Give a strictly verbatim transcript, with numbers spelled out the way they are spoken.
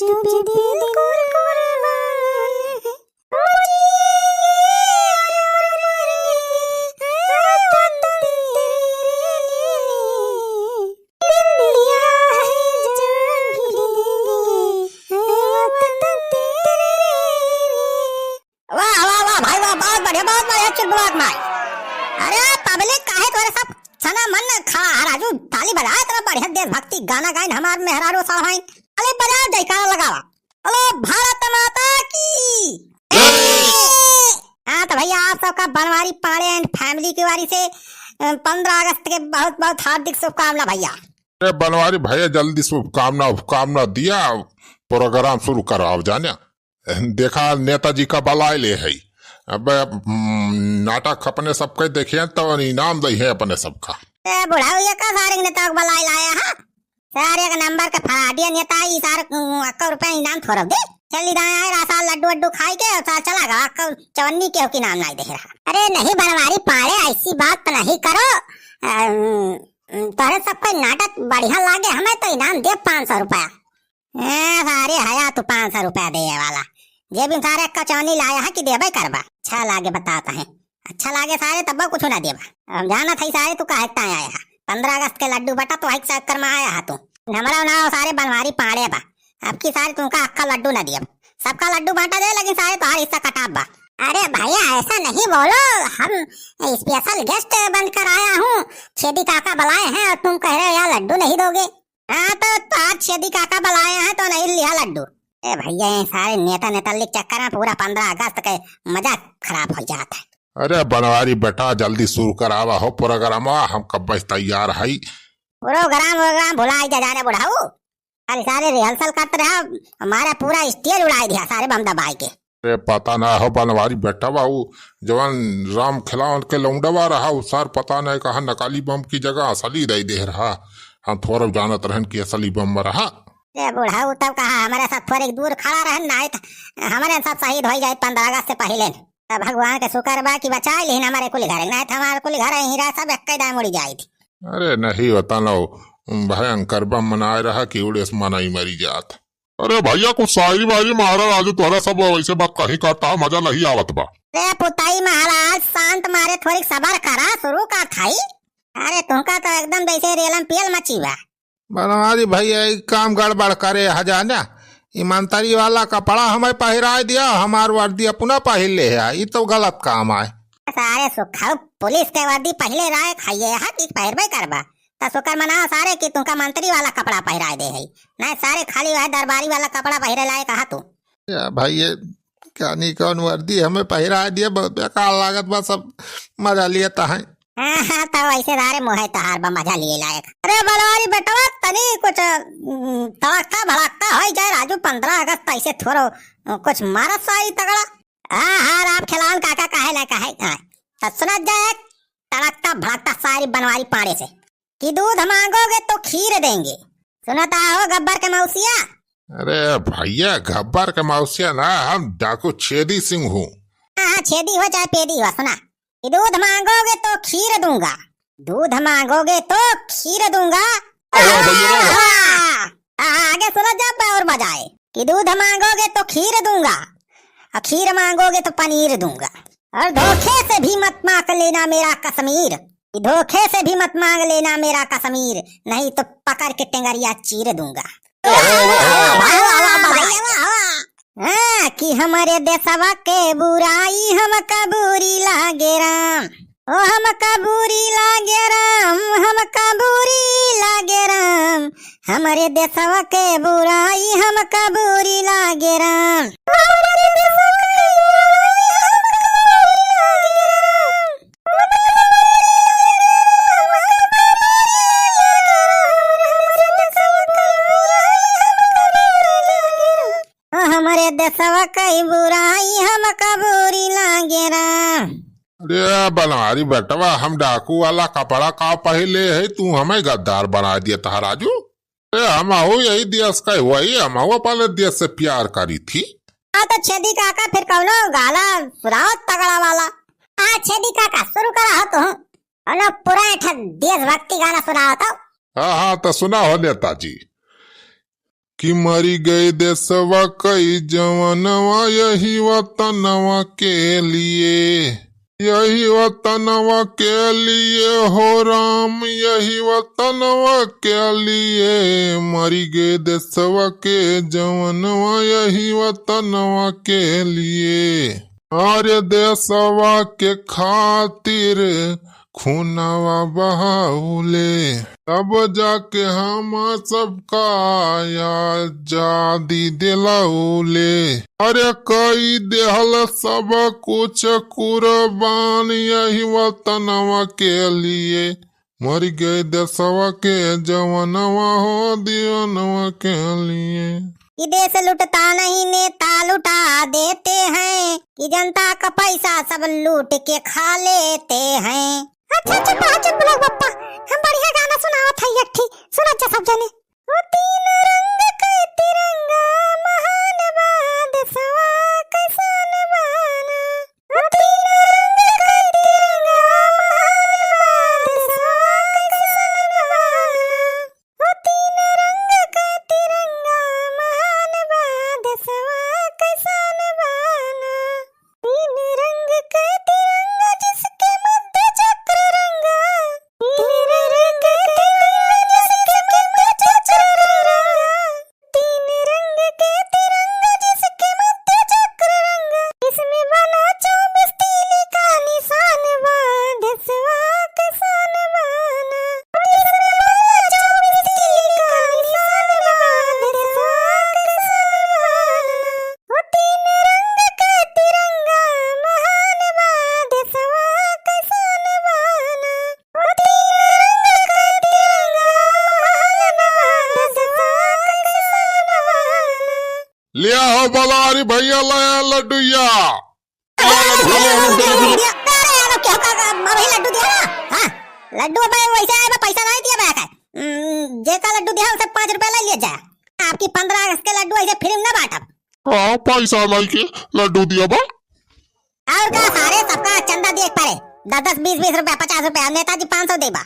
वाह, वाह, वाह भाई, वाह, बहुत बढ़िया, बहुत बढ़िया, चुलबुलाहट माई। अरे पब्लिक काहे तोरे सब सना मन खड़ा है राजू, ताली बजाए, इतना बढ़िया देशभक्ति गाना गाइन हमार मेहरारू सब हैं। ताली बजाओ, जयकारा लगावा। बोलो भारत माता की जय। हाँ तो भैया, आप सबका बनवारी पांडे and family की वारी से, अ, पन्द्रह अगस्त के बहुत बहुत हार्दिक शुभकामना भैया। अरे बनवारी भैया, जल्दी शुभकामना, शुभकामना दिया, प्रोग्राम शुरू कराओ जाने। देखा, नेताजी का बलाए ले है। अब, हम्म, नाटक अपने सबके देखे तो इनाम दई है अपने सबका। ए बुढ़ऊ, ये का सारे नेता के बलाए लाया है? सारे एक नंबर के फराडिया नेता, ई सारे, हम्म, अक्का रुपया इनाम थोड़ा दे। चली दाएं आए रहा सार लड्डू वड्डू खाई के, और सार चला गवा, अक्का चवन्नी केहू के इनाम नहीं दे रहा। अरे नहीं बनवारी पांडे, ऐसी बात नहीं करो। अम, तोहरे सबके नाटक बढ़िया लागे, हमें तो इनाम दे पाँच सौ रुपया। ए, सारे हया तू पाँच सौ रुपया देवे वाला। जे भी सारे कचौनी लाया है कि देबे करबा। अच्छा लागे बताता है। अच्छा लागे सारे तब कुछ ना देबा। हम जानत है सारे तू काहे ताए आया है। पन्द्रह अगस्त के लड्डू बटा तो एक चक्कर में आया है तू। हमरा नाव सारे बनवारी पांडे बा। अब की सारे तुमका अक्का लड्डू ना दियब। सबका लड्डू बांटा दे लेकिन सारे तोहार हिस्सा कटाब बा। अरे भैया ऐसा नहीं बोलो, हम special guest बनकर आया हूँ। छेदी काका बुलाए हैं और तुम कह रहे हो यार लड्डू नहीं दोगे। हाँ, तो, तो आज छेदी काका बुलाए हैं तो नहीं लिया लड्डू। ए भैया, ये सारे नेता नेतल्ली के चक्कर में पूरा पन्द्रह अगस्त के मजा खराब हो जात है। अरे बनवारी बेटा, जल्दी शुरू करावा हो प्रोग्रामवा, हम कब से तैयार हई। प्रोग्राम वोग्राम भुलाई जा जाने बुढ़ऊ, खाली सारे rehearsal करत रहा, हमारा पूरा stage उड़ाई दिया सारे बम दबाई के। अरे पता ना हो बनवारी बेटवा, उ जवन राम खिलावन के लौंडवा रहा, उ सार पता नहीं कहाँ नकली बम की जगह असली दे दे रहा। हम थोड़ा जानत रहन कि असली बम में रहा। ए बुढ़ऊ, तब कहा हमारे साथ थोड़े दूर खड़ा रहन, नहीं तो हमारे सब शहीद हो जाए पन्द्रह अगस्त से पहले। तब भगवान के शुक्र बा कि बचाए लेकिन हमारे कुल घर, नहीं तो हमारे कुल घर यहीं रहा, सब एक दाम उड़ी जाए थी। अरे नहीं होता नो, भयंकर बम मनाए रहा कि उड़े से मनई मरी जात। अरे भैया, कुछ शायरी वायरी मारा राजू, तोहरा सब वैसे बात कहीं करता है, मजा नहीं आवत बा। अरे पुताई महाराज, शांत मारे थोड़ी सबर करा, शुरू का थाई। अरे तुमका तो एकदम जैसे रेलम पेल मची बा। बनवारी भैया, ई काम गड़बड़ करे हजाना। ई मंत्री वाला कपड़ा हमें पहिराए दिया, हमार वर्दी अपना पहिर ले है, ई तो गलत काम आए। सारे सुखाऊ पुलिस के वर्दी पहले राय खाइए हा कि पहिरबे करबा। त शुक्र मनाओ सारे कि तुमका मंत्री वाला कपड़ा पहिराए दे है, नहीं सारे खाली वह दरबारी वाला कपड़ा पहिरे लायक हा तू। या भाई, ये कानी कौन वर्दी हमें पहिराए दिया, बहुत बेकार लागत बा, सब मजा लिए तहां। हाँ, हाँ, तो वैसे सारे मोहे तहार बा मजा लिए लायक। अरे बलवारी बेटवा, तनी कुछ, उम, तड़कता भड़कता होई जाए राजू, पन्द्रह अगस्त ऐसे थोड़ो, अ, कुछ मारत सारी तगड़ा। हाँ, हाँ, राम खिलावन काका कहे ना कहे, हाँ। तो सुनत जाए तड़कता भड़कता सारी बनवारी पाड़े से कि दूध मांगोगे तो खीर देंगे। सुनता हो गब्बर के मौसिया? अरे भैया, गब्बर के मौसिया ना, हम डाकू छेदी सिंह हूँ। हाँ, हाँ, छेदी हो चाहे पेदी हो, सुना कि दूध मांगोगे तो खीर दूंगा, दूध मांगोगे तो खीर दूंगा। वाह भैया, वाह। हाँ, हाँ, आगे सुनो जब और बजाए कि दूध मांगोगे तो खीर दूंगा, और खीर मांगोगे तो पनीर दूंगा, और धोखे से भी मत मांग लेना मेरा कश्मीर, कि धोखे से भी मत मांग लेना मेरा कश्मीर, नहीं तो पकड़ के टेंगरिया चीर दूंगा। वाह, वाह, वाह, वाह। वाह, वाह, वाह, वाह, भैया, वाह, वाह। हाँ, कि हमरे देशवा के बुराई हमका बुरी लागे राम, ओ हमका बुरी लागे राम, हमका बुरी लागे राम, हमरे देशवा के बुराई हमका बुरी लागे राम। हमरे देशवा कई बुराई हमका बुरी लागे राम। अरे बनवारी बेटवा, हम डाकू वाला कपड़ा का पहले है, तू हमें गद्दार बना दिया था राजू। अरे हम हो यही देश का हुआ ही, हम हो अपने देश से प्यार करी थी। हाँ तो छेदी काका फिर कौनो गाना सुनाओ तगड़ा वाला। हाँ छेदी काका शुरू करा हो तू, कौनो पुराना ठा देशभक्ति गाना सुनाओ तो। हाँ हाँ तो सुना हो नेताजी। कि मरि गए देसवा कई जवनवा यही वतनवा के लिए, यही वतनवा के लिए हो राम, यही वतनवा के लिए। मरि गए देसवा के जवनवा यही वतनवा के लिए। अरे देसवा के खातिर खूनवा बहाउले, तब जाके हम सबका आजादी दिलौले। अरे कई देहल सब कुछ कुर्बान यही वतनवा के लिए। मरि गए देसवा के जवनवा हो दियनवा के लिए। कि देश लुटता नहीं नेता लुटा देते हैं, कि जनता का पैसा सब लूट के खा लेते हैं। अच्छा चुप रहा चुप लोग बप्पा, हम बढ़िया गाना सुनावत है एक ठी, सुना जा सब जने। ओ तीन रंग के तिरंगा महान बा, देसवा के शान बा ना। ओ तीन रंग के तिरंगा महान बा, देसवा के शान बा ना। ओ तीन रंग के तिरंगा महान बा, देसवा के शान बा ना। तीन रंग के तिरंगा जिसके मध्य चक्र रंगा। तीन रंग के तिरंगा जिसके मध्य चक्र रंगा। तीन रंग के तिरंगा जिसके मध्य चक्र रंगा। इसमें बना चौबीस तीली का निशान बा, देसवा के शान बा ना। इसमें बना चौबीस तीली का निशान बा, देसवा के शान बा ना। ओ तीन रंग के तिरंगा महान बा, देसवा के शान बा ना। ओ तीन रंग के तिरंगा महान बा, देसवा के शान बा ना। लिया हो बलारी भैया, लाया लड्डूया। अरे, अरे, अरे, अरे, अरे, अरे, अरे, अरे, अरे, क्या होता है? अभी लड्डू दिया ना? हाँ, लड्डू अब वैसे आए बा, पैसा नहीं दिया बा का? हम्म, जेका लड्डू दिया, उसे पाँच रुपया ले लिया जाए। आपकी पन्द्रह अगस्त के लड्डू ऐसे फ्री में ना बांटब। हाँ, पैसा नहीं के लड्डू दिया बा। और का सारे सबका चंदा दिए पड़े, दस दस, बीस बीस रुपया, पचास रुपया, नेताजी पाँच सौ दे बा।